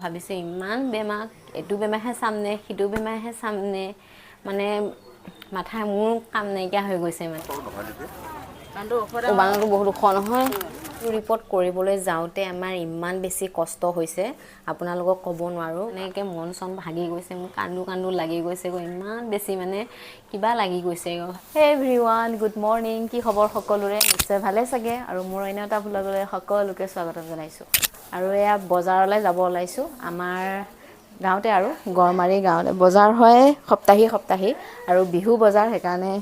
ভাবিছোঁ ইমান বেমাৰ, এইটো বেমাৰহে চামনে সিটো বেমাৰহে চামনে, মানে মাথা মোৰ কাম নাইকিয়া হৈ গৈছে। মানে বানটো বহুত ওখ নহয়। ৰিপৰ্ট কৰিবলৈ যাওঁতে আমাৰ ইমান বেছি কষ্ট হৈছে, আপোনালোকক ক'ব নোৱাৰোঁ। এনেকৈ মন চন ভাগি গৈছে, মোৰ কান্দো কান্দো লাগি গৈছেগৈ, ইমান বেছি মানে কিবা লাগি গৈছেগৈ। হে এভৰিৱান, গুড মৰ্ণিং। কি খবৰ সকলোৰে? নিশ্চয় ভালে চাগে। আৰু মোৰ অন্য এটা ভ্লগলৈ সকলোকে স্বাগতম জনাইছোঁ। আৰু এয়া বজাৰলৈ যাব ওলাইছোঁ। আমাৰ গাঁৱতে আৰু গড়মাৰী গাঁৱতে বজাৰ হয় সপ্তাহি সপ্তাহি, আৰু বিহু বজাৰ, সেইকাৰণে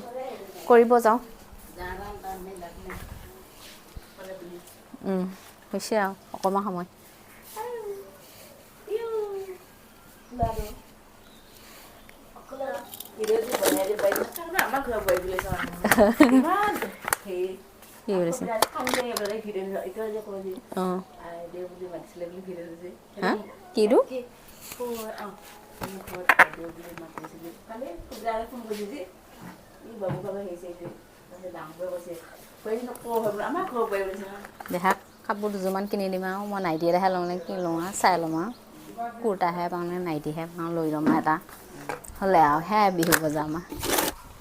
কৰিব যাওঁ। হৈছে আৰু অকণমান সময়। কি কৰিছে? অঁ, হা, কিটো? দেহাক কাপোৰ দুযোৰমান কিনি দিম আৰু মই নাইটি এটাহে লওঁ নে কি লওঁ আৰু চাই ল'ম আৰু, কুৰ্তাহে পাওঁ নে নাইটিহে পাওঁ লৈ ল'ম এটা হ'লে আৰু। সেয়াই বিহু বজাৰ আমাৰ।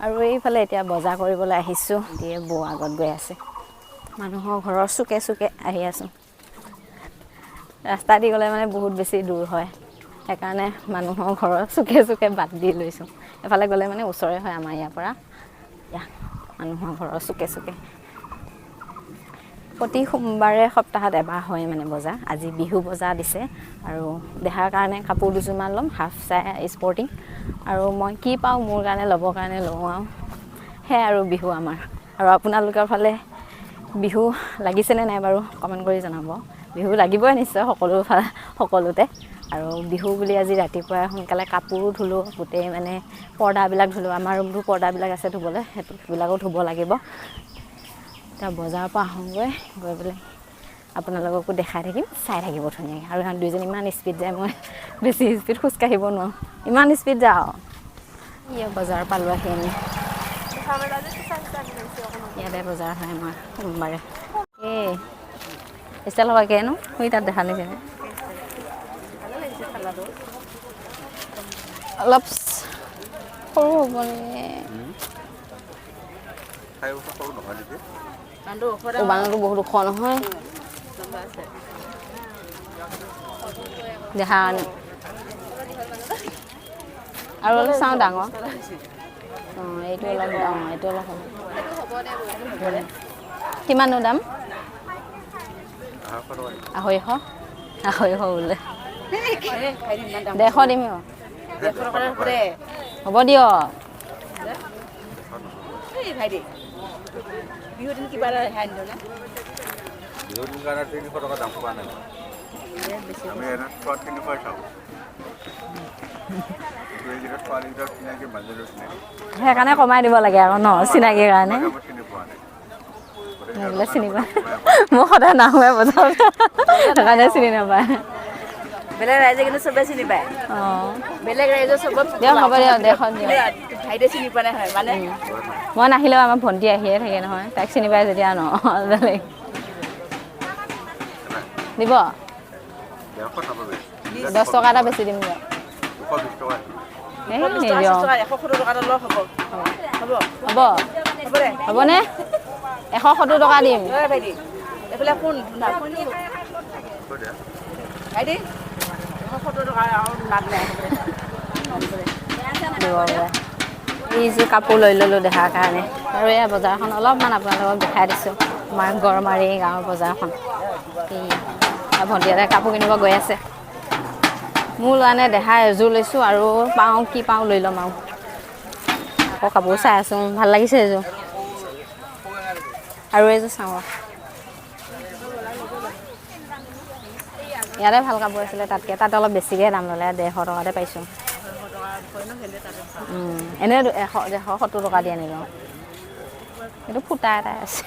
আৰু এইফালে এতিয়া বজাৰ কৰিবলৈ আহিছোঁ। দিয়ে বৌ আগত গৈ আছে, মানুহৰ ঘৰৰ চুকে চুকে আহি আছোঁ। ৰাস্তা দি গ'লে মানে বহুত বেছি দূৰ হয়, সেইকাৰণে মানুহৰ ঘৰৰ চুকে চুকে বাট দি লৈছোঁ। এফালে গ'লে মানে ওচৰে হয় আমাৰ ইয়াৰ পৰা। মানুহৰ ঘৰৰ চুকে চুকে প্ৰতি সোমবাৰে সপ্তাহত এবাৰ হয় মানে বজাৰ। আজি বিহু বজাৰ দিছে আৰু দেহাৰ কাৰণে কাপোৰ দুযোৰমান ল'ম, হাফ চাই স্পৰ্টিং, আৰু মই কি পাওঁ মোৰ কাৰণে ল'বৰ কাৰণে লওঁ আৰু। সেয়াই আৰু বিহু আমাৰ। আৰু আপোনালোকৰ ফালে বিহু লাগিছেনে নাই বাৰু কমেণ্ট কৰি জনাব। বিহু লাগিবই নিশ্চয় সকলো সকলোতে। আৰু বিহু বুলি আজি ৰাতিপুৱাই সোনকালে কাপোৰো ধুলোঁ, গোটেই মানে পৰ্দাবিলাক ধুলোঁ। আমাৰ ৰুমটো পৰ্দাবিলাক আছে ধুবলৈ, সেইটো সেইবিলাকো ধুব লাগিব। এতিয়া বজাৰৰ পৰা আহোঁগৈ, গৈ পেলাই আপোনালোককো দেখাই থাকিম, চাই থাকিব ধুনীয়াকৈ। আৰু ইহঁত দুইজনী ইমান স্পীড যায়, মই বেছি স্পীড খোজকাঢ়িব নোৱাৰোঁ, ইমান স্পীড যাওঁ। বজাৰ পালোঁ আহি আমি। ইয়াতে বজাৰ হয় আমাৰ সোমবাৰে। এই ষ্টাইল হ'ব কেনো শুই তাত দেখা নিচিনা অলপ সৰু হ'ব নেকি? বানটো বহুত ওখ নহয় দেখা। আৰু অলপ চাওঁ ডাঙৰ। অঁ, এইটো অলপ, অঁ এইটো অলপ হ'ব। কিমাননো দাম? 250। 250 বোলে, 150 দিম। হ'ব দিয়ক। সেইকাৰণে কমাই দিব লাগে আকৌ ন, চিনাকিৰ কাৰণে। বোলে চিনি পায়, মই সদায় নাহোৱে বজাৰত, সেইকাৰণে চিনি নাপায়। বেলেগ ৰাইজে কিন্তু চবে চিনি পায়। অঁ, বেলেগ ৰাইজৰ চবত দিয়ক, হ'ব দিয়ক, 150 দিয়ক। ভাইটিয়ে চিনি পোৱা নাই হয় মানে। মই নাহিলেও আমাৰ ভণ্টি আহিয়ে থাকে নহয়, তাইক চিনি পায় যেতিয়া ন। বেলেগ দিব 10 টকা এটা বেছি দিম দিয়ক। হ'ব হ'বনে? 170 টকা দিম। এইযোৰ কাপোৰ লৈ ল'লোঁ দেহাৰ কাৰণে। আৰু এয়া বজাৰখন অলপমান আপোনালোকক দেখাই দিছোঁ, আমাৰ গড়মাৰী গাঁৱৰ বজাৰখন। এই ভণ্টি এটাই কাপোৰ কিনিব গৈ আছে। মোৰ লোৱা নাই, দেহা এযোৰ লৈছোঁ আৰু পাওঁ কি পাওঁ লৈ ল'ম আৰু। আকৌ কাপোৰ চাই আছোঁ, ভাল লাগিছে এযোৰ। আৰু এযোৰ চাওঁ, ইয়াতে ভাল কাপোৰ আছিলে তাতকৈ, তাত অলপ বেছিকৈ দাম ল'লে, 150 টকাতে পাইছোঁ। এনেই 170 টকা দি আনিলোঁ। এইটো ফুটা এটাই আছে,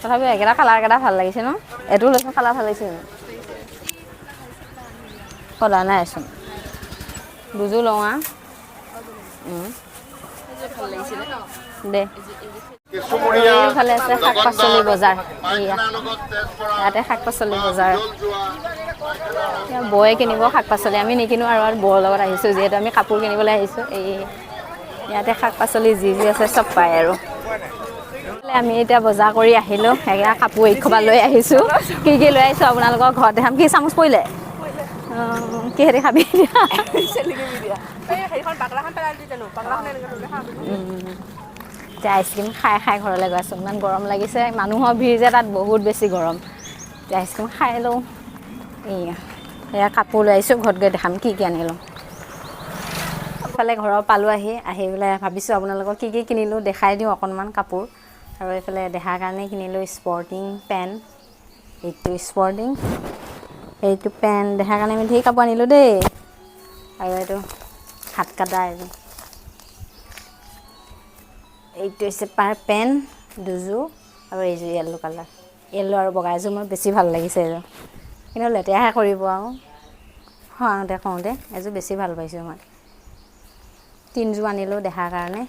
তথাপিও একেটা কালাৰকেইটা ভাল লাগিছে ন। এইটো লৈছোঁ, কালাৰ ভাল লাগিছে। সদা নাইচোন, দুযোৰ লওঁ আৰু। দে। এইফালে আছে শাক পাচলি বজাৰ। এয়া ইয়াতে শাক পাচলি বজাৰ। এতিয়া বৌয়ে কিনিব শাক পাচলি, আমি নিকিনো আৰু বৌৰ লগত আহিছোঁ যিহেতু আমি কাপোৰ কিনিবলৈ আহিছোঁ। এই ইয়াতে শাক পাচলি যি যি আছে চব পায়। আৰু আমি এতিয়া বজাৰ কৰি আহিলোঁ, এয়া কাপোৰ এইসোপা লৈ আহিছোঁ। কি কি লৈ আহিছোঁ আপোনালোকৰ ঘৰত দেখাম। কি চামুচ পৰিলে? কিহেদি খাবি এতিয়া? এতিয়া আইচক্ৰীম খাই খাই ঘৰলৈ গৈ আছোঁ। ইমান গৰম লাগিছে, মানুহৰ ভিৰ যে তাত বহুত বেছি গৰম। এতিয়া আইচক্ৰীম খাই লওঁ। এয়া এয়া কাপোৰ লৈ আহিছোঁ, ঘৰত গৈ দেখাম কি কি আনিলোঁ। ইফালে ঘৰৰ পালোঁ আহি আহি পেলাই ভাবিছোঁ আপোনালোকক কি কি কিনিলোঁ দেখাই দিওঁ অকণমান কাপোৰ। আৰু এইফালে দেহাৰ কাৰণে কিনিলোঁ স্পৰ্টিং পেণ্ট, এইটো স্পৰ্টিং, এইটো পেণ্ট। দেহাৰ কাৰণে আমি ধেৰ কাপোৰ আনিলোঁ দেই। আৰু এইটো হাত কটা, এইটো এইটো হৈছে পাৰ পেণ্ট দুযোৰ। আৰু এইযোৰ য়েল্ল' কালাৰ, য়েল্ল' আৰু বগা এযোৰ মোৰ বেছি ভাল লাগিছে এইযোৰ, কিন্তু লেতেৰাহে কৰিব আৰু খুৱাওঁতে কওঁতে। এযোৰ বেছি ভাল পাইছোঁ মই। তিনিযোৰ আনিলোঁ দেহাৰ কাৰণে।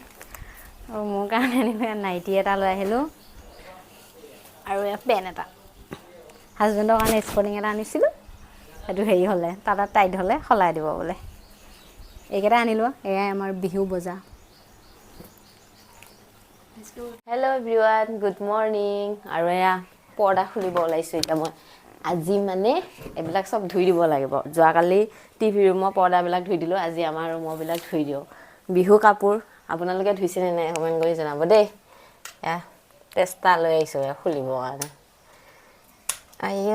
আৰু মোৰ কাৰণে আনিলোঁ নাইটি এটা লৈ আহিলোঁ আৰু পেণ্ট এটা। হাজবেণ্ডৰ কাৰণে স্পৰ্টিং এটা আনিছিলোঁ, সেইটো হেৰি হ'লে তাত টাইট হ'লে সলাই দিব বোলে। এইকেইটা আনিলোঁ। এয়াই আমাৰ বিহু বজাৰ। Hello' everyone, good morning. আৰু এয়া পৰ্দা খুলিব ওলাইছোঁ এতিয়া মই। আজি মানে এইবিলাক চব ধুই দিব লাগিব। যোৱাকালি টিভি ৰুমৰ পৰ্দাবিলাক ধুই দিলোঁ, আজি আমাৰ ৰুমৰবিলাক ধুই দিওঁ। বিহু কাপোৰ আপোনালোকে ধুইছেনে নাই কমেণ্ট কৰি জনাব দেই। এয়া টেষ্টা লৈ আহিছোঁ এয়া খুলিবৰ কাৰণে। আইঅ,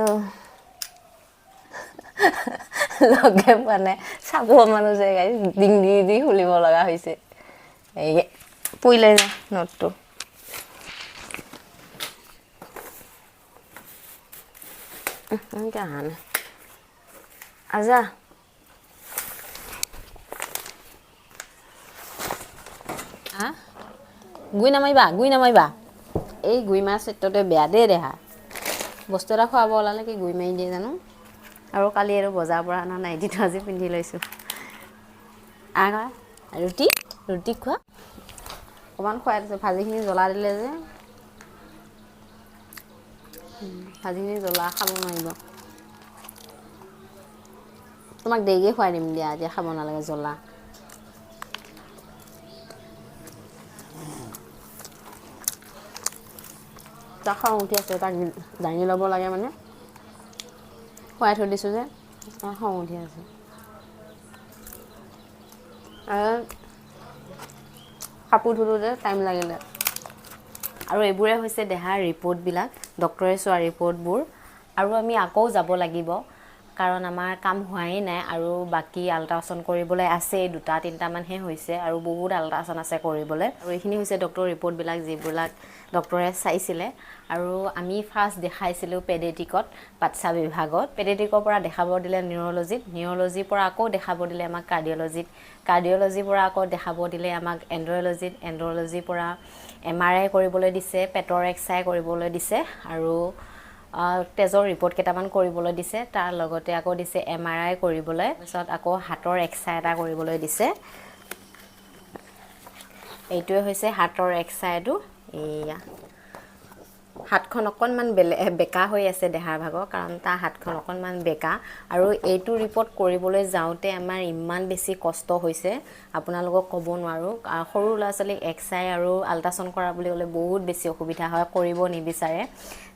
লগে পোৱা নাই, চাব মানুহ যে ডিং দি দি খুলিব লগা হৈছে। এই পৰিলে যে নোটটো। এনেকৈ অহা নাই আজা। গুই নামাৰিবা, গুই নামাৰিবা। এই গুই মাৰা চৰিত্ৰটোৱে বেয়া দেই দেহা। বস্তু এটা খুৱাব ওলালে কি গুই মাৰি দিয়ে জানো। আৰু কালি আৰু বজাৰৰ পৰা অনা নাইটিটো আজি পিন্ধি লৈছোঁ। আ ৰুটি ৰুটি খোৱা অকণমান খুৱাই দিছোঁ। ভাজিখিনি জ্বলা দিলে যে, ভাজিখিনি জ্বলা খাব নোৱাৰিব। তোমাক দেৰিকৈ খুৱাই দিম দিয়া, এতিয়া খাব নালাগে জ্বলা। তাক খং উঠি আছে, তাক দাঙি ল'ব লাগে মানে খুৱাই থৈ দিছোঁ যে, তাৰ খং উঠি আছে। আৰু কাপোৰ ধুলোঁ যে টাইম লাগিলে। আৰু এইবোৰে হৈছে দেহাৰ ৰিপৰ্টবিলাক, ডক্টৰে চোৱা ৰিপৰ্টবোৰ। আৰু আমি আকৌ যাব লাগিব, কাৰণ আমাৰ কাম হোৱাই নাই আৰু বাকী আল্ট্ৰাচাউণ্ড কৰিবলৈ আছেই, দুটা তিনিটামানহে হৈছে আৰু বহুত আল্ট্ৰাচাউণ্ড আছে কৰিবলৈ। আৰু এইখিনি হৈছে ডক্টৰৰ ৰিপৰ্টবিলাক, যিবিলাক ডক্টৰে চাইছিলে। আৰু আমি ফাৰ্ষ্ট দেখাইছিলোঁ পেডেটিকত, বাচ্ছা বিভাগত। পেডেটিকৰ পৰা দেখাব দিলে নিউৰ'লজিত, নিউৰ'লজিৰ পৰা আকৌ দেখাব দিলে আমাক কাৰ্ডিঅ'লজিত, কাৰ্ডিঅ'লজিৰ পৰা আকৌ দেখাব দিলে আমাক এণ্ড্ৰলজিত, এণ্ড্ৰলজিৰ পৰা MRI কৰিবলৈ দিছে, পেটৰ এক্সৰে কৰিবলৈ দিছে আৰু তেজৰ ৰিপৰ্ট কেইটামান কৰিবলৈ দিছে। তাৰ লগতে আকৌ দিছে MRI কৰিবলৈ, তাৰপিছত আকৌ হাতৰ এক্সৰে এটা কৰিবলৈ দিছে। এইটোৱে হৈছে হাতৰ এক্সৰেটো। এইয়া হাতখন অকণমান বেকা হৈ আছে দেহাৰ ভাগৰ, কাৰণ তাৰ হাতখন অকণমান বেকা। আৰু এইটো ৰিপৰ্ট কৰিবলৈ যাওঁতে আমাৰ ইমান বেছি কষ্ট হৈছে আপোনালোকক ক'ব নোৱাৰোঁ। সৰু ল'ৰা ছোৱালীক এক্সৰে আৰু আল্ট্ৰাচাউণ্ড কৰা বুলি ক'লে বহুত বেছি অসুবিধা হয়, কৰিব নিবিচাৰে।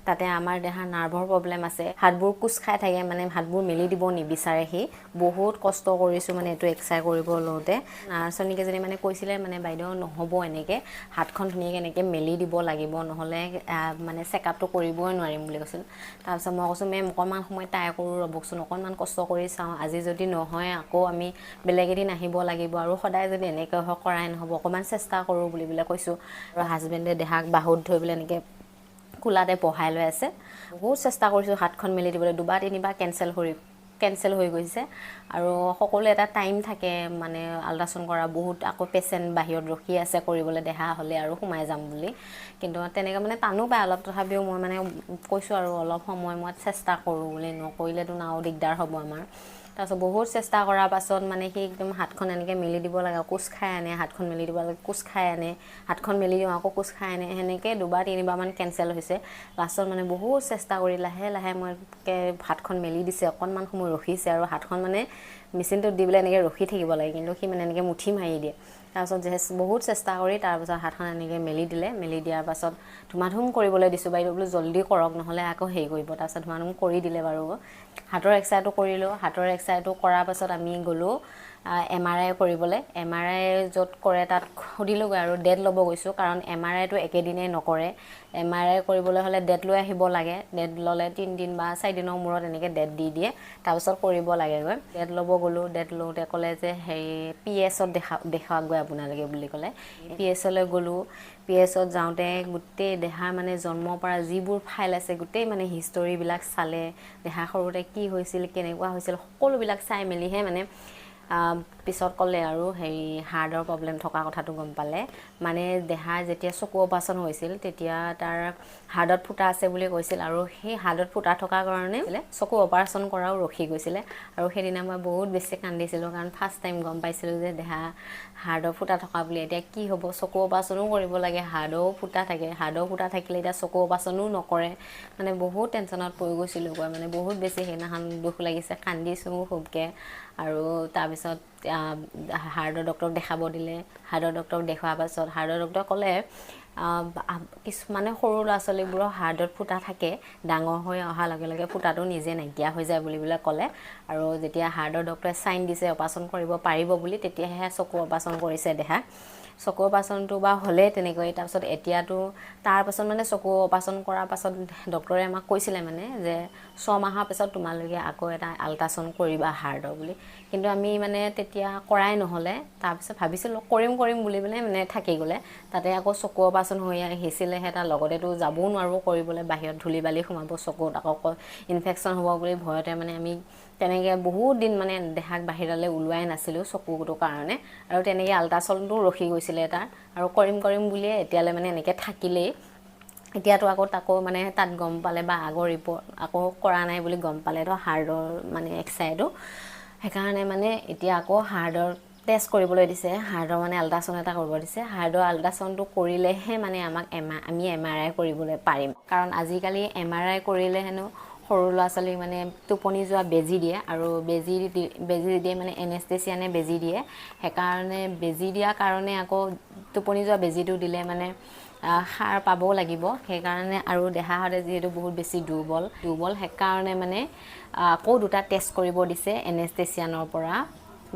তাতে আমাৰ দেহাৰ নাৰ্ভৰ প্ৰব্লেম আছে, হাতবোৰ কোচ খাই থাকে, মানে হাতবোৰ মেলি দিব নিবিচাৰে সি। বহুত কষ্ট কৰিছোঁ মানে এইটো এক্সৰে কৰিব লওঁতে। নাৰ্ছনীকেইজনী মানে কৈছিলে মানে বাইদেউ নহ'ব এনেকৈ, হাতখন ধুনীয়াকৈ এনেকৈ মেলি দিব লাগিব, নহ'লে মানে চেকআপটো কৰিবই নোৱাৰিম বুলি কৈছিল। তাৰপিছত মই কৈছোঁ মেম অকণমান সময় ট্ৰাই কৰোঁ ৰ'বকচোন, অকণমান কষ্ট কৰি চাওঁ, আজি যদি নহয় আকৌ আমি বেলেগ এদিন আহিব লাগিব, আৰু সদায় যদি এনেকৈ হয় কৰাই নহ'ব, অকণমান চেষ্টা কৰোঁ বুলি পেলাই কৈছোঁ। আৰু হাজবেণ্ডে দেহাক বাহুত ধৰি পেলাই এনেকৈ কোলাতে বহাই লৈ আছে। বহুত চেষ্টা কৰিছোঁ হাতখন মেলি দিবলৈ, দুবাৰ তিনিবাৰ কেঞ্চেল হৈ গৈছে। আৰু সকলোৱে এটা টাইম থাকে মানে আল্ট্ৰাচাউণ্ড কৰা, বহুত আকৌ পেচেণ্ট বাহিৰত ৰখি আছে কৰিবলৈ, দেহা হ'লে আৰু সোমাই যাম বুলি। কিন্তু তেনেকৈ মানে টানো পায় অলপ, তথাপিও মই মানে কৈছোঁ আৰু অলপ সময় মই চেষ্টা কৰোঁ বুলি, নকৰিলেতো আৰু দিগদাৰ হ'ব আমাৰ। তাৰপিছত বহুত চেষ্টা কৰাৰ পাছত মানে সি একদম হাতখন এনেকৈ মেলি দিব লাগে, কোচ খাই আনে, হাতখন মেলি দিব লাগে, কোচ খাই আনে, হাতখন মেলি দিওঁ আকৌ কোচ খাই আনে, সেনেকৈ দুবাৰ তিনিবাৰমান কেঞ্চেল হৈছে। লাষ্টত মানে বহুত চেষ্টা কৰি লাহে লাহে মই হাতখন মেলি দিছে, অকণমান সময় ৰখিছে আৰু হাতখন মানে মেচিনটোত দি পেলাই এনেকৈ ৰখি থাকিব লাগে, কিন্তু সি মানে এনেকৈ মুঠি মাৰি দিয়ে। তাৰপাছত বহুত চেষ্টা কৰি তাৰপাছত হাতখন এনেকৈ মেলি দিলে। মেলি দিয়াৰ পাছত ধুমাধুম কৰিবলৈ দিছোঁ, বাইদেউ বোলো জল্দি কৰক নহ'লে আকৌ হেৰি কৰিব। তাৰপাছত ধুমাধুম কৰি দিলে বাৰু। হাতৰ এক্সৰেটো কৰিলোঁ। হাতৰ এক্সৰেটো কৰাৰ পাছত আমি গ'লোঁ MRI কৰিবলৈ। MRI য'ত কৰে তাত সুধিলোঁগৈ আৰু ডেট ল'ব গৈছোঁ, কাৰণ MRIটো একেদিনাই নকৰে। MRI কৰিবলৈ হ'লে ডেট লৈ আহিব লাগে। ডেট ল'লে 3 দিন বা 4 দিনৰ মূৰত এনেকৈ ডেট দি দিয়ে, তাৰপিছত কৰিব লাগেগৈ। ডেট ল'ব গ'লোঁ। ডেট লওঁতে ক'লে যে হেৰি পিএছত দেখুৱাওকগৈ আপোনালোকে বুলি ক'লে। পিএছলৈ গ'লোঁ। পিএছত যাওঁতে গোটেই দেহাৰ মানে জন্মৰ পৰা যিবোৰ ফাইল আছে গোটেই মানে হিষ্টৰীবিলাক চালে, দেহা সৰুতে কি হৈছিল, কেনেকুৱা হৈছিল, সকলোবিলাক চাই মেলিহে মানে পিছত ক'লে আৰু হেৰি হাৰ্টৰ প্ৰব্লেম থকা কথাটো গম পালে। মানে দেহাৰ যেতিয়া চকু অপাৰেশ্যন হৈছিল তেতিয়া তাৰ হাৰ্টত ফুটা আছে বুলি কৈছিল, আৰু সেই হাৰ্টত ফুটা থকাৰ কাৰণে চকু অপাৰেশ্যন কৰাও ৰখি গৈছিলে। আৰু সেইদিনা মই বহুত বেছি কান্দিছিলোঁ, কাৰণ ফাৰ্ষ্ট টাইম গম পাইছিলোঁ যে দেহা হাৰ্টৰ ফুটা থকা বুলি। এতিয়া কি হ'ব, চকু অপাৰেশ্যনো কৰিব লাগে, হাৰ্টৰো ফুটা থাকে, হাৰ্টৰ ফুটা থাকিলে এতিয়া চকু অপাৰেশ্যনো নকৰে। মানে বহুত টেনশ্যনত পৰি গৈছিলোঁগৈ, মানে বহুত বেছি সেইদিনাখন দুখ লাগিছে, কান্দিছোঁ খুবকৈ। আৰু তাৰপিছত হাৰ্টৰ ডক্টৰক দেখাব দিলে। হাৰ্টৰ ডক্টৰক দেখুওৱাৰ পাছত হাৰ্টৰ ডক্টৰে ক'লে, কিছুমানে সৰু ল'ৰা ছোৱালীবোৰৰ হাৰ্টত ফুটা থাকে, ডাঙৰ হৈ অহাৰ লগে লগে ফুটাটো নিজে নাইকিয়া হৈ যায় বুলি পেলাই ক'লে। আৰু যেতিয়া হাৰ্টৰ ডক্টৰে চাইন দিছে অপাৰেশ্যন কৰিব পাৰিব বুলি, তেতিয়াহে চকু অপাৰেশ্যন কৰিছে দেহা। চকু অপাৰেশ্যনটো বা হ'লেই তেনেকৈ। তাৰপিছত এতিয়াতো তাৰপাছত মানে চকু অপাৰেশ্যন কৰাৰ পাছত ডক্টৰে আমাক কৈছিলে মানে যে 6 মাহৰ পিছত তোমালোকে আকৌ এটা আল্ট্ৰাচাউণ্ড কৰিবা হাৰ্টৰ বুলি। কিন্তু আমি মানে তেতিয়া কৰাই নহ'লে। তাৰপিছত ভাবিছিলোঁ কৰিম কৰিম বুলি পেলাই মানে থাকি গ'লে। তাতে আকৌ চকু অপাৰেশ্যন হৈ আহিছিলেহে, তাৰ লগতেতো যাবও নোৱাৰোঁ কৰিবলৈ, বাহিৰত ধূলি বালি সোমাব চকুত, আকৌ ইনফেকশ্যন হ'ব বুলি ভয়তে মানে আমি তেনেকৈ বহুত দিন মানে দেহাক বাহিৰলৈ ওলোৱাই নাছিলোঁ চকুটোৰ কাৰণে। আৰু তেনেকৈ আল্ট্ৰাচাউণ্ডটো ৰখি গৈছিলে তাৰ, আৰু কৰিম কৰিম বুলিয়ে এতিয়ালৈ মানে এনেকৈ থাকিলেই। এতিয়াতো আকৌ তাকো মানে তাত গম পালে বা আগৰ ৰিপৰ্ট আকৌ কৰা নাই বুলি গম পালে তো হাৰ্টৰ মানে এক্সৰেটো, সেইকাৰণে মানে এতিয়া আকৌ হাৰ্টৰ টেষ্ট কৰিবলৈ দিছে, হাৰ্টৰ মানে আল্ট্ৰাচাউণ্ড এটা কৰিব দিছে। হাৰ্টৰ আল্ট্ৰাচাউণ্ডটো কৰিলেহে মানে আমাক আমি MRI কৰিবলৈ পাৰিম। কাৰণ আজিকালি MRI কৰিলে হেনো সৰু ল'ৰা ছোৱালীক মানে টোপনি যোৱা বেজী দিয়ে, আৰু বেজী দিয়ে মানে এনেষ্টেচিয়ানে বেজী দিয়ে। সেইকাৰণে বেজী দিয়াৰ কাৰণে আকৌ টোপনি যোৱা বেজীটো দিলে মানে সাৰ পাবও লাগিব, সেইকাৰণে। আৰু দেহাহঁতে যিহেতু বহুত বেছি দুৰ্বল দুৰ্বল, সেইকাৰণে মানে আকৌ দুটা টেষ্ট কৰিব দিছে এনেষ্টেচিয়ানৰ পৰা,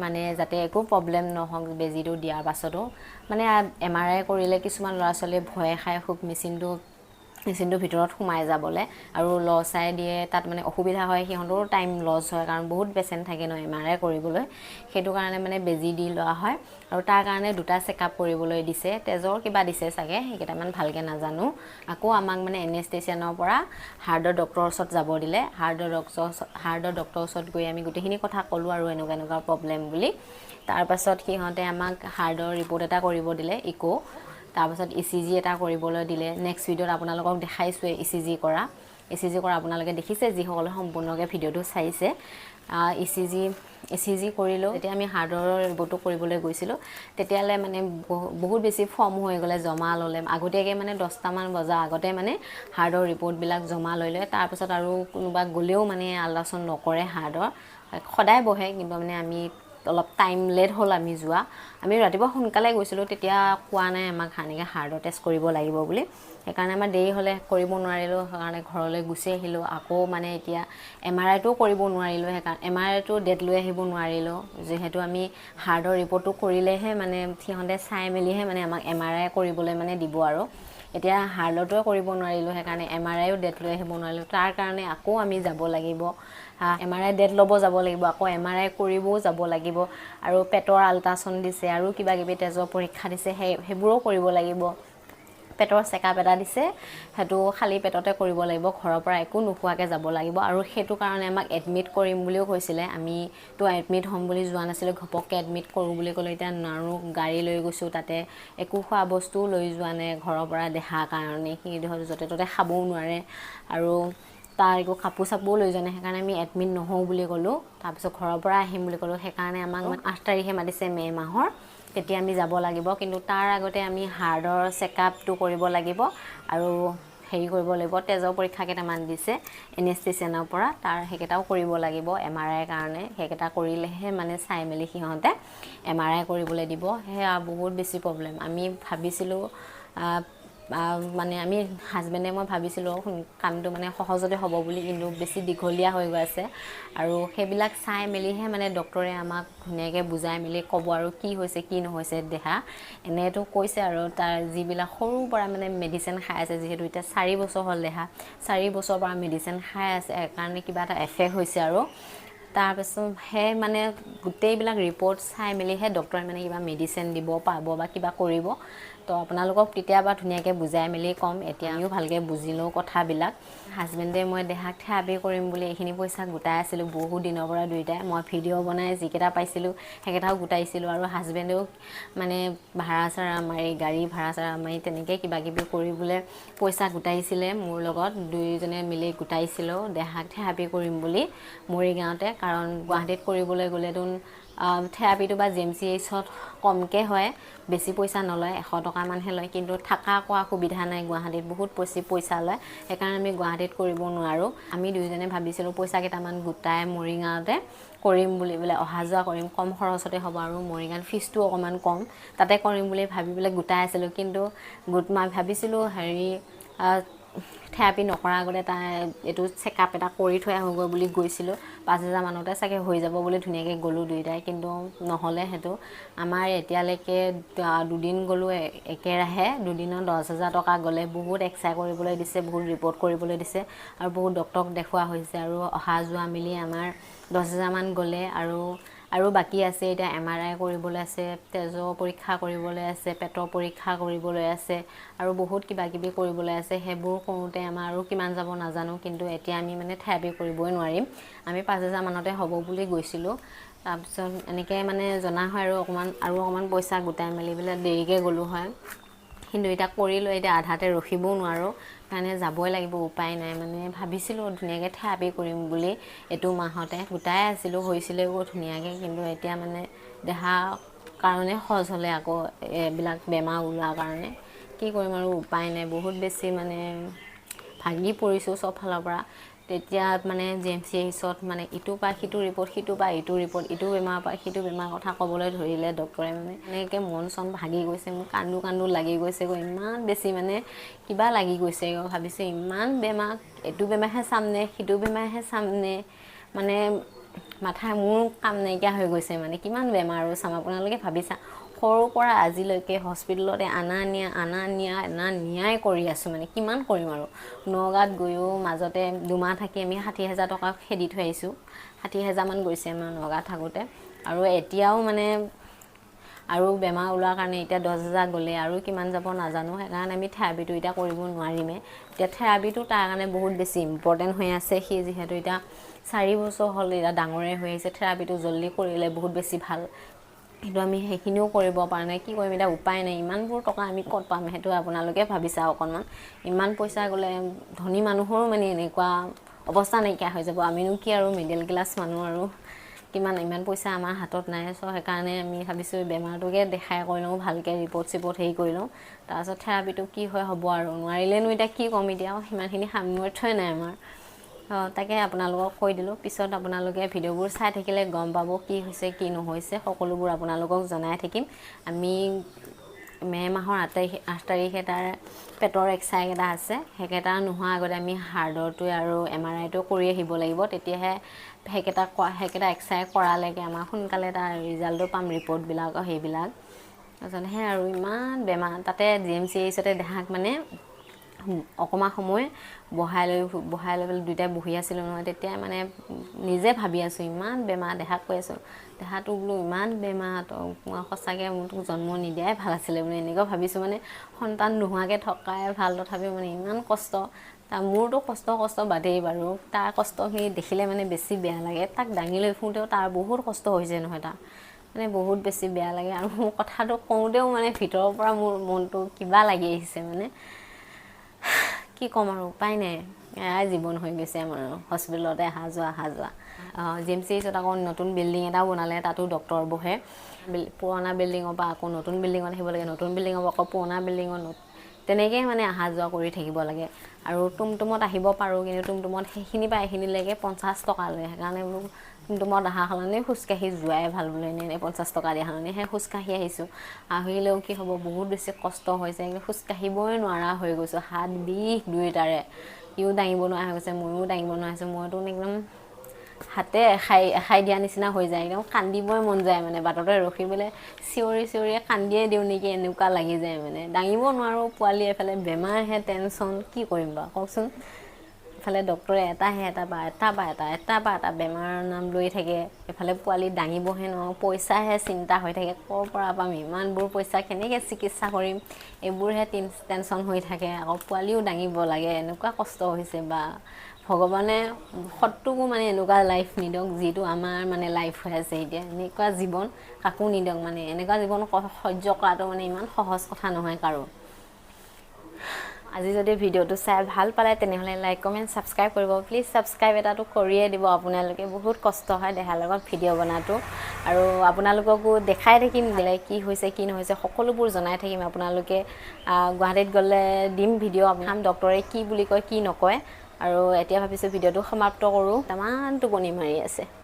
মানে যাতে একো প্ৰব্লেম নহওক বেজীটো দিয়াৰ পাছতো। মানে MRI কৰিলে কিছুমান ল'ৰা ছোৱালীয়ে ভয়ে খায় খুব মেচিনটোৰ ভিতৰত সোমাই যাবলৈ, আৰু লচাই দিয়ে তাত মানে অসুবিধা হয়, সিহঁতৰো টাইম লছ হয়, কাৰণ বহুত পেচেণ্ট থাকে ন MRI কৰিবলৈ। সেইটো কাৰণে মানে বেজী দি লোৱা হয়, আৰু তাৰ কাৰণে দুটা চেকআপ কৰিবলৈ দিছে। তেজৰ কিবা দিছে চাগে, সেইকেইটামান ভালকৈ নাজানো। আকৌ আমাক মানে এনেষ্টেচিয়ানৰ পৰা হাৰ্টৰ ডক্টৰৰ ওচৰত যাব দিলে। হাৰ্টৰ ডক্টৰৰ ওচৰত গৈ আমি গোটেইখিনি কথা ক'লোঁ আৰু এনেকুৱা এনেকুৱা প্ৰব্লেম বুলি। তাৰপাছত সিহঁতে আমাক হাৰ্টৰ ৰিপৰ্ট এটা কৰিব দিলে, ইক', তাৰপাছত ECG এটা কৰিবলৈ দিলে। নেক্সট ভিডিঅ'ত আপোনালোকক দেখাইছোঁৱে ECG কৰা। ECG কৰা আপোনালোকে দেখিছে, যিসকলে সম্পূৰ্ণকৈ ভিডিঅ'টো চাইছে। ECG কৰিলোঁ। যেতিয়া আমি হাৰ্টৰ ৰিপৰ্টটো কৰিবলৈ গৈছিলোঁ, তেতিয়াহ'লে মানে বহুত বেছি ফৰ্ম হৈ গ'লে জমা ল'লে আগতীয়াকৈ, মানে 10টামান বজাৰ আগতে মানে হাৰ্টৰ ৰিপৰ্টবিলাক জমা লৈ লয়। তাৰপিছত আৰু কোনোবা গ'লেও মানে আল্ট্ৰাচাউণ্ড নকৰে হাৰ্টৰ, সদায় বহে। কিন্তু মানে আমি অলপ টাইম লেট হ'ল আমি যোৱা। আমি ৰাতিপুৱা সোনকালে গৈছিলোঁ, তেতিয়া কোৱা নাই আমাক এনেকৈ হাৰ্টৰ টেষ্ট কৰিব লাগিব বুলি। সেইকাৰণে আমাৰ দেৰি হ'লে কৰিব নোৱাৰিলোঁ, সেইকাৰণে ঘৰলৈ গুচি আহিলোঁ। আকৌ মানে এতিয়া MRIটোও কৰিব নোৱাৰিলোঁ, সেইকাৰণে MRIটো ডেট লৈ আহিব নোৱাৰিলোঁ, যিহেতু আমি হাৰ্টৰ ৰিপৰ্টটো কৰিলেহে মানে সিহঁতে চাই মেলিহে মানে আমাক MRI কৰিবলৈ মানে দিব। আৰু এতিয়া হাৰ্টটোৱে কৰিব নোৱাৰিলোঁ, সেইকাৰণে MRIও ডেট লৈ আহিব নোৱাৰিলোঁ। তাৰ কাৰণে আকৌ আমি যাব লাগিব, MRI date ল'ব যাব লাগিব, আকৌ MRI কৰিবও যাব লাগিব। আৰু পেটৰ আল্ট্ৰাচাউণ্ড দিছে, আৰু কিবা কিবি তেজৰ পৰীক্ষা দিছে, সেইবোৰো কৰিব লাগিব। পেটৰ চেকআপ এটা দিছে, সেইটো খালী পেটতে কৰিব লাগিব, ঘৰৰ পৰা একো নোখোৱাকৈ যাব লাগিব। আৰু সেইটো কাৰণে আমাক এডমিট কৰিম বুলিও কৈছিলে। আমিতো এডমিট হ'ম বুলি যোৱা নাছিলোঁ। ঘপককৈ এডমিট কৰোঁ বুলি ক'লে এতিয়া নোৱাৰোঁ, গাড়ী লৈ গৈছোঁ, তাতে একো খোৱা বস্তুও লৈ যোৱা নাই ঘৰৰ পৰা দেহাৰ কাৰণে। সি ধৰ য'তে ত'তে খাবও নোৱাৰে আৰু। তাৰ একো কাপোৰ চাপোৰো লৈ যোৱা নাই, সেইকাৰণে আমি এডমিট নহওঁ বুলি ক'লোঁ। তাৰপিছত ঘৰৰ পৰা আহিম বুলি ক'লোঁ, সেইকাৰণে আমাক 8 তাৰিখে মাতিছে মে' মাহৰ, তেতিয়া আমি যাব লাগিব। কিন্তু তাৰ আগতে আমি হাৰ্টৰ চেকআপটো কৰিব লাগিব আৰু হেৰি কৰিব লাগিব, তেজৰ পৰীক্ষা কেইটামান দিছে এনেষ্টেচিয়ানৰ পৰা, তাৰ সেইকেইটাও কৰিব লাগিব এম আৰ আইৰ কাৰণে। সেইকেইটা কৰিলেহে মানে চাই মেলি সিহঁতে এম আৰ I কৰিবলৈ দিব। সেয়া বহুত বেছি প্ৰব্লেম। আমি ভাবিছিলোঁ, মানে আমি হাজবেণ্ডে মই ভাবিছিলোঁ কামটো মানে সহজতে হ'ব বুলি, কিন্তু বেছি দীঘলীয়া হৈ গৈ আছে। আৰু সেইবিলাক চাই মেলিহে মানে ডক্টৰে আমাক ধুনীয়াকৈ বুজাই মেলি ক'ব আৰু কি হৈছে কি নহৈছে দেহা। এনেইতো কৈছে আৰু তাৰ যিবিলাক সৰুৰ পৰা মানে মেডিচিন খাই আছে, যিহেতু এতিয়া 4 বছৰ হ'ল দেহা, 4 বছৰৰ পৰা মেডিচিন খাই আছে, সেইকাৰণে কিবা এটা এফেক্ট হৈছে আৰু। তাৰপিছত সেই মানে গোটেইবিলাক ৰিপৰ্ট চাই মেলিহে ডক্টৰে মানে কিবা মেডিচিন দিব পাব বা কিবা কৰিব। তো আপোনালোকক কেতিয়াবা ধুনীয়াকৈ বুজাই মেলি ক'ম, এতিয়া আমিও ভালকৈ বুজি লওঁ কথাবিলাক। হাজবেণ্ডে মই দেহাক থেৰাপি কৰিম বুলি এইখিনি পইচা গোটাই আছিলোঁ বহুত দিনৰ পৰা দুয়োটাই। মই ভিডিঅ' বনাই যিকেইটা পাইছিলোঁ সেইকেইটাও গোটাইছিলোঁ, আৰু হাজবেণ্ডেও মানে ভাড়া চাড়া মাৰি, গাড়ী ভাড়া চাড়া মাৰি তেনেকৈ কিবা কিবি কৰিবলৈ পইচা গোটাইছিলে মোৰ লগত, দুয়োজনে মিলি গোটাইছিলোঁ দেহাক থেৰাপি কৰিম বুলি মৰিগাঁৱতে। কাৰণ গুৱাহাটীত কৰিবলৈ গ'লেতো থেৰাপিটো বা জি এম চি এইচত কমকৈ হয়, বেছি পইচা নলয়, 100 টকামানহে লয়, কিন্তু থকা খোৱা সুবিধা নাই গুৱাহাটীত, বহুত বেছি পইচা লয়, সেইকাৰণে আমি গুৱাহাটীত কৰিব নোৱাৰোঁ। আমি দুয়োজনে ভাবিছিলোঁ পইচা কেইটামান গোটাই মৰিগাঁৱতে কৰিম বুলি, বোলে অহা যোৱা কৰিম, কম খৰচতে হ'ব আৰু মৰিগাঁৱত ফিজটো অকণমান কম, তাতে কৰিম বুলি ভাবি পেলাই গোটাই আছিলোঁ। কিন্তু গোট মই ভাবিছিলোঁ হেৰি থেৰাপি নকৰাৰ আগতে তাৰ এইটো চেকআপ এটা কৰি থৈ আহোঁগৈ বুলি গৈছিলোঁ। 5000 মানতে চাগে হৈ যাব বুলি ধুনীয়াকৈ গ'লোঁ দুয়োটাই, কিন্তু নহ'লে সেইটো। আমাৰ এতিয়ালৈকে দুদিন গ'লোঁ একেৰাহে, দুদিনত 10000 টকা গ'লে। বহুত এক্সৰে কৰিবলৈ দিছে, বহুত ৰিপৰ্ট কৰিবলৈ দিছে আৰু বহুত ডক্টৰক দেখুওৱা হৈছে, আৰু অহা যোৱা মিলি আমাৰ 10000 মান গ'লে। আৰু বাকী আছে এতিয়া এম আৰ I কৰিবলৈ আছে, তেজৰ পৰীক্ষা কৰিবলৈ আছে, পেটৰ পৰীক্ষা কৰিবলৈ আছে, আৰু বহুত কিবা কিবি কৰিবলৈ আছে। সেইবোৰ কৰোঁতে আমাৰ আৰু কিমান যাব নাজানো, কিন্তু এতিয়া আমি মানে থেৰাপি কৰিবই নোৱাৰিম। আমি 5000 মানতে হ'ব বুলি গৈছিলোঁ। তাৰপিছত এনেকৈ মানে জনা হয় আৰু অকণমান, আৰু অকণমান পইচা গোটাই মেলি পেলাই দেৰিকৈ গ'লোঁ হয়, কিন্তু এতিয়া কৰি লৈ এতিয়া আধাতে ৰখিবও নোৱাৰোঁ, কাৰণে যাবই লাগিব, উপায় নাই। মানে ভাবিছিলোঁ ধুনীয়াকৈ থেৰাপি কৰিম বুলি এইটো মাহতে গোটাই আছিলোঁ, হৈছিলেগৈ ধুনীয়াকৈ, কিন্তু এতিয়া মানে দেহা কাৰণে সহজ হ'লে আকৌ এইবিলাক বেমাৰ ওলোৱাৰ কাৰণে কি কৰিম আৰু উপায় নাই। বহুত বেছি মানে ভাগি পৰিছোঁ চব ফালৰ পৰা। তেতিয়া মানে জি এম চি এইচত মানে ইটোৰ পৰা সিটো ৰিপৰ্ট, সিটোৰ পৰা ইটো ৰিপৰ্ট, ইটো বেমাৰৰ পৰা সিটো বেমাৰৰ কথা ক'বলৈ ধৰিলে ডক্টৰে, মানে এনেকৈ মন চন ভাগি গৈছে, মোৰ কান্দো কান্দো লাগি গৈছেগৈ, ইমান বেছি মানে কিবা লাগি গৈছেগৈ। ভাবিছোঁ ইমান বেমাৰ, এইটো বেমাৰহে চামনে সিটো বেমাৰহে চামনে, মানে মাথা মোৰ কাম নাইকিয়া হৈ গৈছে। মানে কিমান বেমাৰ আৰু চাম, আপোনালোকে ভাবিছা সৰুৰ পৰা আজিলৈকে হস্পিটেলতে আনা নিয়া, আনা নিয়া, আনা নিয়াই কৰি আছোঁ, মানে কিমান কৰিম আৰু। নগাঁৱত গৈও মাজতে দুমাহ থাকি আমি 60000 টকা খেদি থৈ আহিছোঁ, 60000 মান গৈছে আমাৰ নগাঁৱত থাকোঁতে। আৰু এতিয়াও মানে আৰু বেমাৰ ওলোৱাৰ কাৰণে এতিয়া 10000 গ'লে আৰু কিমান যাব নাজানো, সেইকাৰণে আমি থেৰাপিটো এতিয়া কৰিব নোৱাৰিমেই। এতিয়া থেৰাপিটো তাৰ কাৰণে বহুত বেছি ইম্পৰ্টেণ্ট হৈ আছে। সি যিহেতু এতিয়া 4 বছৰ হ'ল, এতিয়া ডাঙৰে হৈ আহিছে, থেৰাপিটো জল্দি কৰিলে বহুত বেছি ভাল, কিন্তু আমি সেইখিনিও কৰিব পৰা নাই। কি কৰিম এতিয়া, উপায় নাই। ইমানবোৰ টকা আমি ক'ত পাম সেইটো আপোনালোকে ভাবিছা অকণমান। ইমান পইচা গ'লে ধনী মানুহৰো মানে এনেকুৱা অৱস্থা নাইকিয়া হৈ যাব, আমিনো কি আৰু মিডল ক্লাছ মানুহ আৰু কিমান ইমান পইচা আমাৰ হাতত নাই। চ' সেইকাৰণে আমি ভাবিছোঁ বেমাৰটোকে দেখাই কৰি লওঁ, ভালকৈ ৰিপৰ্ট চিপৰ্ট হেৰি কৰি লওঁ, তাৰপাছত থেৰাপিটো কি হয় হ'ব আৰু। নোৱাৰিলেনো এতিয়া কি ক'ম, এতিয়া সিমানখিনি সামৰ্থ্যই নাই আমাৰ। তাকে আপোনালোকক কৈ দিলোঁ, পিছত আপোনালোকে ভিডিঅ'বোৰ চাই থাকিলে গম পাব কি হৈছে কি নহৈছে, সকলোবোৰ আপোনালোকক জনাই থাকিম। আমি মে' মাহৰ 8 তাৰিখে তাৰ পেটৰ এক্সৰে এটা আছে, সেইকেইটা নোহোৱাৰ আগতে আমি হাৰ্টৰটোৱে আৰু এম আৰ আইটো কৰি আহিব লাগিব, তেতিয়াহে সেইকেইটা এক্সৰে কৰালৈকে আমাৰ সোনকালে তাৰ ৰিজাল্টটো পাম, ৰিপৰ্টবিলাক সেইবিলাক। তাৰপিছত সেই আৰু ইমান বেমাৰ, তাতে জি এম চি এইচতে দেহাক মানে অকণমান সময় বহাই লৈ পেলাই দুয়োটাই বহি আছিলোঁ নহয়, তেতিয়া মানে নিজে ভাবি আছোঁ ইমান বেমাৰ, দেহাক কৈ আছোঁ দেহাটো বোলো ইমান বেমাৰ, তই সঁচাকৈ মোক তোক জন্ম নিদিয়াই ভাল আছিলে বুলি এনেকুৱা ভাবিছোঁ। মানে সন্তান নোহোৱাকৈ থকাই ভাল, তথাপিও মানে ইমান কষ্ট। তাৰ মোৰতো কষ্ট কষ্ট বাদেই বাৰু, তাৰ কষ্টখিনি দেখিলে মানে বেছি বেয়া লাগে। তাক দাঙি লৈ ফুৰোঁতেও তাৰ বহুত কষ্ট হৈছে নহয়, তাৰ মানে বহুত বেছি বেয়া লাগে। আৰু মোৰ কথাটো কওঁতেও মানে ভিতৰৰ পৰা মোৰ মনটো কিবা লাগি আহিছে, মানে কি ক'ম আৰু উপায় নাই। এয়াই জীৱন হৈ গৈছে আমাৰ, হস্পিটেলতে অহা যোৱা অহা যোৱা। জিএমচিএইচত আকৌ নতুন বিল্ডিং এটাও বনালে, তাতো ডক্টৰ বহে। পুৰণা বিল্ডিঙৰ পৰা আকৌ নতুন বিল্ডিঙত আহিব লাগে, নতুন বিল্ডিঙৰ পৰা আকৌ পুৰণা বিল্ডিঙত, তেনেকৈয়ে মানে অহা যোৱা কৰি থাকিব লাগে। আৰু টুমটুমত আহিব পাৰোঁ, কিন্তু টুমটুমত সেইখিনিৰ পৰা এইখিনিলৈকে 50 টকা লয়। সেইকাৰণে বোলো টুমটুমত অহা সলনি খোজকাঢ়ি যোৱাই ভাল বোলো, এনেই এনেই 50 টকা দিয়া সলনি সেই খোজকাঢ়ি আহিছোঁ। আহিলেও কি হ'ব, বহুত বেছি কষ্ট হৈছে, একদম খোজকাঢ়িবই নোৱাৰা হৈ গৈছোঁ। হাত বিষ দুয়োটাৰে, সিও দাঙিব নোৱাৰা হৈ গৈছে, ময়ো দাঙিব নোৱাৰা হৈছোঁ। মইতো একদম হাতে এখাই এখাই দিয়া নিচিনা হৈ যায়, একদম কান্দিবই মন যায় মানে, বাটতে ৰখি পেলাই চিঞৰি চিঞৰি কান্দিয়ে দিওঁ নেকি এনেকুৱা লাগি যায় মানে। দাঙিব নোৱাৰোঁ, পোৱালি এফালে বেমাৰহে টেনশ্যন, কি কৰিম বাৰু কওকচোন। এফালে ডক্টৰে এটাহে এটা বা এটা বা এটা এটা বা এটা বেমাৰৰ নাম লৈ থাকে, এফালে পোৱালি দাঙিবহে নোৱাৰোঁ, পইচাহে চিন্তা হৈ থাকে, ক'ৰ পৰা পাম ইমানবোৰ পইচা, কেনেকৈ চিকিৎসা কৰিম, এইবোৰহে টেনশ্যন হৈ থাকে। আকৌ পোৱালিও দাঙিব লাগে, এনেকুৱা কষ্ট হৈছে বা ভগৱানে শত্ৰুকো মানে এনেকুৱা লাইফ নিদিয়ক যিটো আমাৰ মানে লাইফ হৈ আছে এতিয়া। এনেকুৱা জীৱন কাকো নিদিয়ক মানে, এনেকুৱা জীৱন সহ্য কৰাটো মানে ইমান সহজ কথা নহয় কাৰো। আজি যদি ভিডিঅ'টো চাই ভাল পালে তেনেহ'লে লাইক, কমেণ্ট, ছাবস্ক্ৰাইব কৰিব। প্লিজ ছাবস্ক্ৰাইব এটাটো কৰিয়ে দিব আপোনালোকে। বহুত কষ্ট হয় দেহাৰ লগত ভিডিঅ' বনাটো, আৰু আপোনালোককো দেখাই থাকিম কি হৈছে কি নহৈছে সকলোবোৰ জনাই থাকিম। আপোনালোকে গুৱাহাটীত গ'লে দিম ভিডিঅ', আপোনাক ডক্টৰে কি বুলি কয় কি নকয়। আৰু এতিয়া ভাবিছোঁ ভিডিঅ'টো সমাপ্ত কৰোঁ, তামান টোপনি মাৰি আছে।